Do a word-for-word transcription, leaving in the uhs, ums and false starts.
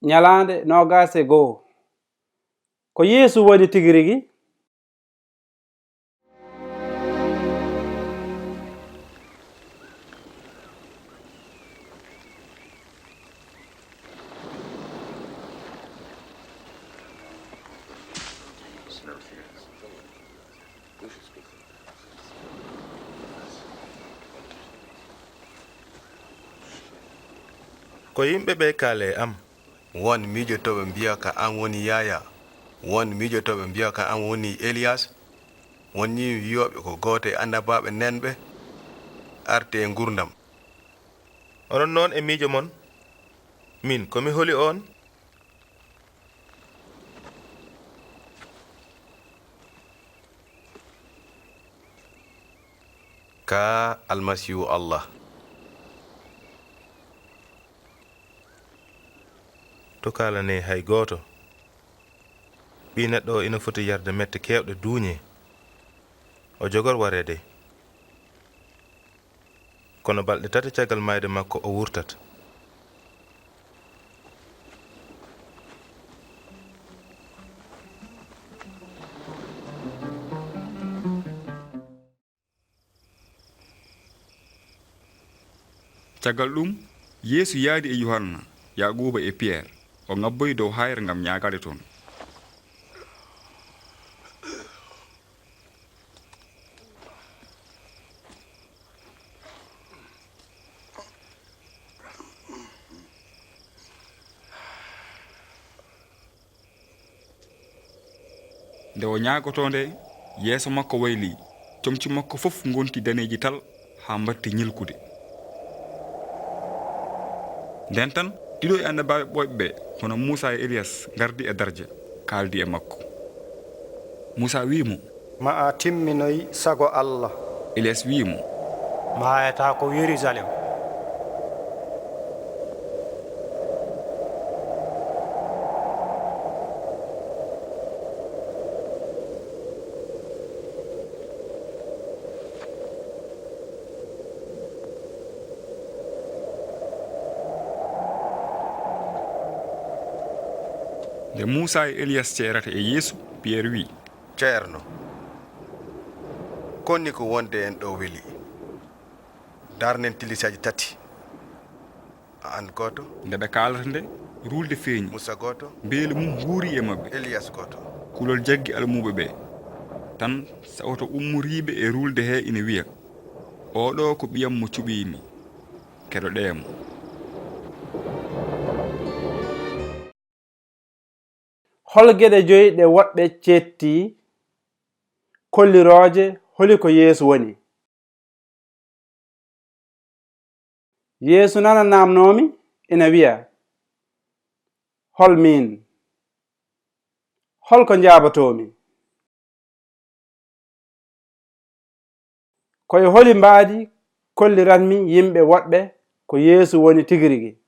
Ñalaande noogaas e goo. Ko Yeesu woni tigi rigi? Ko yimɓe ɓe kaali e am, won miijotooɓe mbiya ka an woni Yaayaa, won miijotooɓe mbiya ka an woni Eliyaas, won nii wiyooɓe ko gooto e annabaaɓe nanɓe arti e nguurndam. Onon noon e miijo mon, min, ko mi holi on? Ka Almasiihu Allah. To kaalanee hay gooto. Ɓii neɗɗo o ina foti yarde mette keewɗe duuñe. O jogor wareede. Kono balɗe tati caggal maayde makko o wurtat. Caggal ɗum, Yeesu yaadi e Yuhanna, Yaaquuba e Piyeer, o ŋabboyi dow haayre ngam ñaagaade toon. Nde o ñaagotoo nde, yeeso makko waylii, comci makko fof ngonti daneeji tal haa mbaɗti ñilkude. Ndeen tan, ɗiɗo e annabaaɓe ɓooyɓe ɓe, hono Muusaa e Eliyas, ngardi e darja, kaaldi e makko. Muusaa wiyi mo, Ma a timminoy sago Allah. Eliyas wiyi mo, Maayataa ko Yerusaalem. Nde Muusaa e Eliyas ceerata e Yeesu, Piyeer wiyi, Ceerno, koni ko wonde en ɗo weli? Darnen tilisaaji tati. Aan gooto. Nde ɓe kaalata nde, ruulde feeñi. Muusaa gooto. Mbeelu mum wuuri e maɓɓe. Eliyas gooto. Kulol jaggi almuuɓe ɓe. Tan sawto ummoriiɓe e ruulde he ina wiya, Oɗo ko ɓiyam mo cuɓiimi. Keɗoɗee mo. Hol geɗe joyi ɗe woɗɓe ceetti kollirooje holi ko Yeesu woni? Yeesu nana naamnoomi, ina wiya, Hol miin? Hol ko njaabotoomi? Ko e holi mbaadi kolliranmi yimɓe woɗɓe ko Yeesu woni tigi rigi?